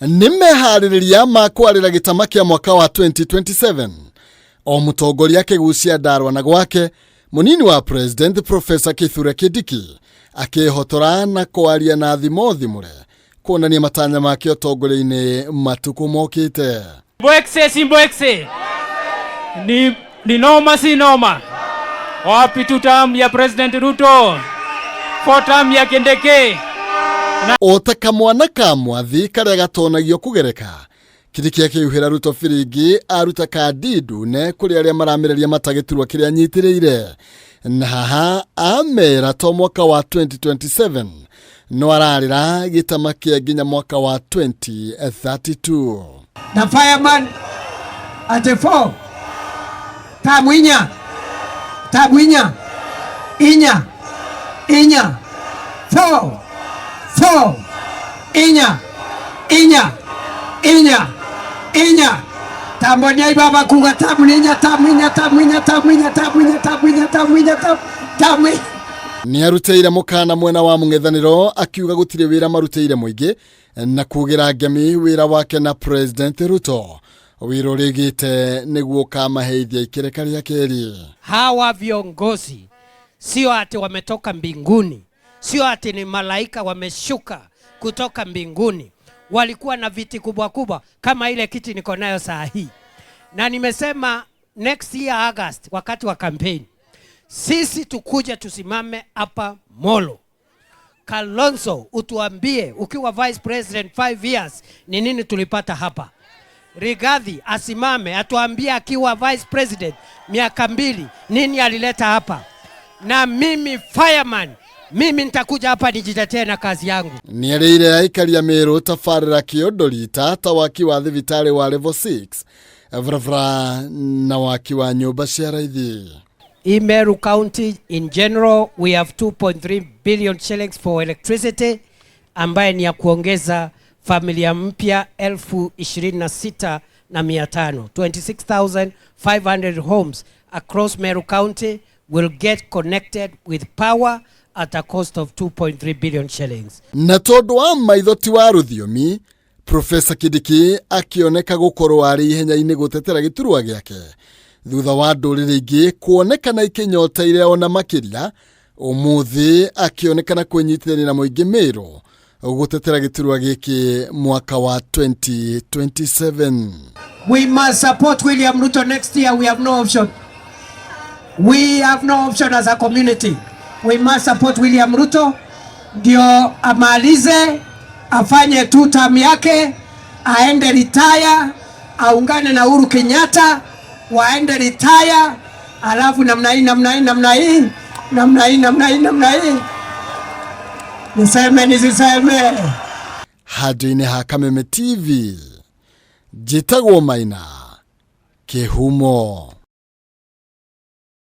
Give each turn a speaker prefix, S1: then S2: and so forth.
S1: Nĩ meharĩrĩria ma kwarĩra gĩtama kĩa mwaka wa 2027. O mũtongoria akĩgucia ndarwa na gwake, mũnini wa President Professor Kithure Kindiki akĩhotora na kwaria na thimo thimũre kuonania matanya make ũtongoria-inĩ matukũ mokĩte.
S2: Mbwekse si mbwekse, ni noma si noma. Wapi two term ya President Ruto, four term ya Kindiki.
S1: O ta kamwana ka mwathi karĩa gatonagio kũgereka, Kindiki akĩhuhĩra Ruto biringi aruta kandi ndune kũrĩ arĩa maramĩrĩria mata gĩturwa kĩrĩa anyitĩrĩire, na haha amera to mwaka wa 2027 no ararĩra gĩtama kĩa nginya mwaka wa 2032.
S3: Na fireman ate 4 tamu inya tamu inya inya inya 4 4 inya inya inya inya tambonia baba kuga tamu inya tamu inya tamu inya tamu inya tamu inya tamu inya tamu inya tamu tamu.
S1: Nĩ arutĩire mũkana mwena wa mũng'ethanĩro akiuga gũtirĩ wĩra marutĩire mũingĩ na kugĩra ngemi wĩra wake na President Ruto wĩra ũrĩgĩte nĩguo ũkamaheithia ikereka rĩa kerĩ.
S4: Hawa viongozi sio ati wametoka mbinguni, sio ati ni malaika wameshuka kutoka mbinguni. Walikuwa na viti kubwa kubwa kama ile kiti niko nayo saa hii, na nimesema next year August, wakati wa campaign, sisi tukuje tusimame hapa Molo. Kalonzo, utuambie ukiwa vice president 5 years ni nini tulipata hapa. Rigathi asimame atuambie akiwa vice president miaka 2 nini alileta hapa. Na mimi fireman, mimi nitakuja hapa nijitetee na kazi yangu.
S1: Nĩerĩire aikari a Meru tabarĩra kĩondorita ta waki wa thibitarĩ wa level 6 barabara na waki wa nyũmba cia raithi.
S4: In Meru County in general we have 2.3 billion shillings for electricity ambaye ni ya kuongeza familia mpya elfu ishirini na sita na mia tano. 26,500 homes across Meru County will get connected with power at a cost of 2.3 billion shillings.
S1: Na tondu wa maitho ti wa rũthiomi, Professor Kindiki akĩoneka gũkorwo arĩ ihenya-inĩ gũtetera gĩturwa gĩake thutha wa ndũrĩrĩ ingĩ kuonekana ikĩnyoteire ona makĩria. Ũmũthĩ akĩonekana kwĩnyitithania na mũingĩ Meru gũtetera gĩturwa gĩkĩ mwaka wa 2027.
S3: We must support William Ruto next year. We have no option. We have no option as a community. We must support William Ruto ndio amalize, afanye two term yake, aende retire, aungane na Uhuru Kenyatta, waende retire, alafu namna hii namna hii namna hii namna hii namna hii namna hii. Niseme nisiseme?
S1: Handũ-inĩ ha Kameme TV, njĩtagwo Maina Kĩhumo.